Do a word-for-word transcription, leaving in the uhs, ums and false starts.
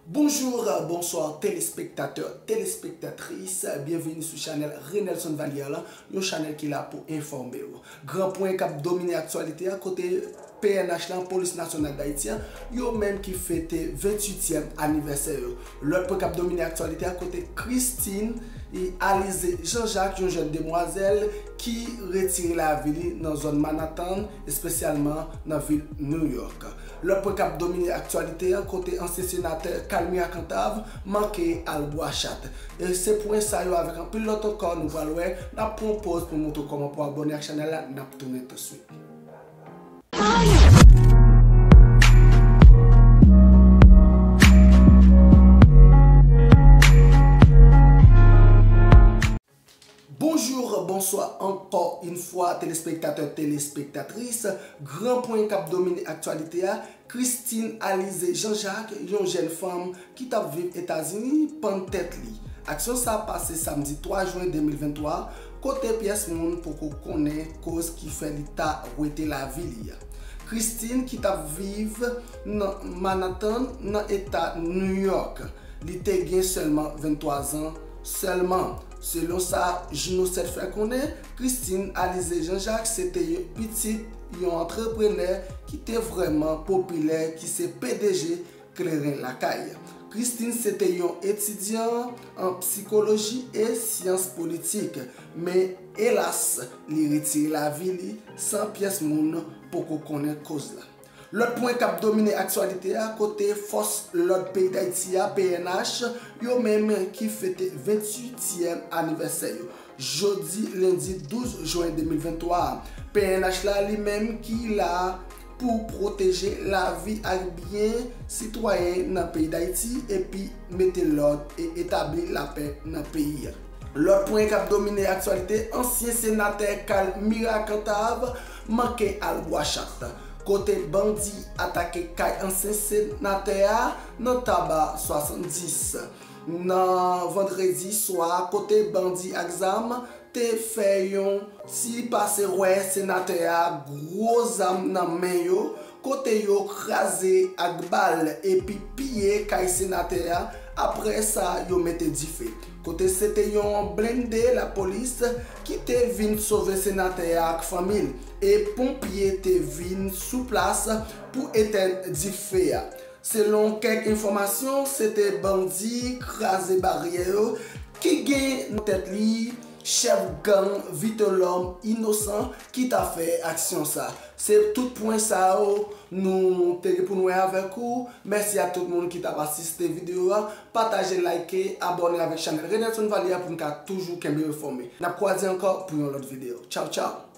Bonjou, bonswa, telespektatè, telespektatris. Byenveni sou chanèl Renelson Valière la, yon chanèl ki la pou enfòme w. Gran pwen k ap domine aktyalite a, kote P N H la, Polis Nasyonal Dayiti a, yo menm ki fete venntuityèm anivèsè yo. Lòt pwen k ap domine aktyalite a, kote Christine Alizé Jean-Jacques, yon jèn demwazèl ki retire lavi li nan zòn Manhattan, espesyalman nan vil New York. Lòt pwen k ap domine aktyalite a, kote ansyen senatè Calmira Cantave manke al bwa chat. E se pwen sa yo avèk anpil lòt ankò nou pral wè. N ap pran yon poz pou montre w kòman pou abòne ak chanèl la, n ap tounen tousuit. Bonjou, bonswa ankò yon fwa, telespektatè, telespektatris. Gran pwen k ap domine aktyalite a, Christine Alizé Jean-Jacques, yon jèn fanm ki t ap viv Etazini, pann tèt li. Aksyon sa a pase samdi twa jen de mil venntwa, kote pyès moun poko konnen koz ki fè li ta wete lavi li a. Christine ki t ap viv nan Manhattan, nan eta New York. Li te gen sèlman venntwa zan sèlman. Selon sa Juno sèt fè konnen, Christine Alizé Jean-Jacques se te yon pitit yon antreprenè ki te vrèman popilè, ki se P D G Kleren Lakay. Christine se te yon etidyan an sikoloji e syans politik, men elas, li retire lavi li san pyès moun poko konnen koz la. Lòt pwen k ap domine aktyalite a, kote fòs lòd peyi Dayiti a, P N H, yo menm ki fete venntuityèm anivèsè yo. Jodi lendi douz jen de mil venntwa a, P N H la li menm ki la pou pwoteje lavi ak byen sitwayen nan peyi Dayiti epi mete lòd e etabli lapè nan peyi a. Lòt pwen k ap domine aktyalite, ansyen senatè Calmira Cantave manke al bwa chat. Kote bandi atake kay ansyen senatè a nan Taba swasanndis. Nan vandredi swa, kote bandi ak zam te fè yon ti pase wè senatè a gwo zam nan men yo, kote yo kraze ak bal epi piye kay senatè a, apre sa yo mete dife. Kote se te yon blende lapolis ki te vin sove senatè a ak fanmi l, e ponpye te vin sou plas pou etèn dife a. Selon kèk enfòmasyon, se te bandi kraze baryè yo ki gen nan tèt li chèf gang Vitelhomme Innocent ki ta fè aksyon sa. Se tout pwen sa yo nou te gen pou n wè avèk ou. Mèsi a tout moun ki t ap asiste videyo a. Pataje, like, abòne avèk chanèl Renelson Valière pou n ka toujou kenbe enfòme. N ap kwaze ankò pou yon lòt videyo. Tchaw, tchaw!